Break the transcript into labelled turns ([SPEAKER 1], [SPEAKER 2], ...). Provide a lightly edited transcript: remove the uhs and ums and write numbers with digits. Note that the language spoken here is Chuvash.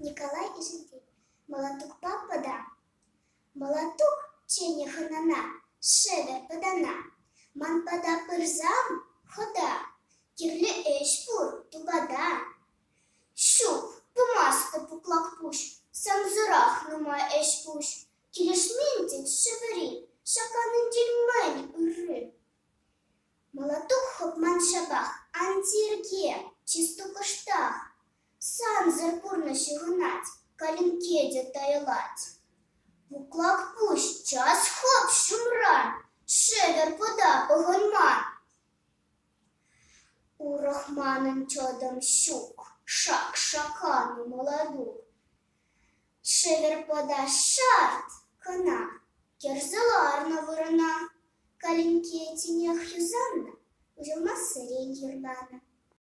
[SPEAKER 1] Николай Ишентей. Мӑлатукпа пӑта. Мӑлатук чӗннӗ хӑнана, шӗвӗр пӑтана. Ман пата пырсам, хӑта, кирлӗ ӗҫ пур, тупата. Ҫук, пымастӑп пуклак пуҫ, сансӑрах нумай ӗҫ-пуҫ. Килӗшмен тет шӗвӗри, ҫакканӗнчен мӗн ырри? Мӑлатук хӑпман ҫапах, ан тирке, чыс кӑштах. Сансӑр пурнӑҫ ывӑнать, калинкке те тайӑлать. Пуклак пуҫ час хӑп ҫумран, шӗвӗр пӑта пӑхӑнман. Урӑх манӑн чӑтӑм ҫук, шак шакканӑ мӑлатук. Шӗвӗр пӑта шарт! кӑна кӗрсе ларнӑ вырӑна. Калинкке тинех юсаннӑ, уҫӑлмассерен юрланӑ.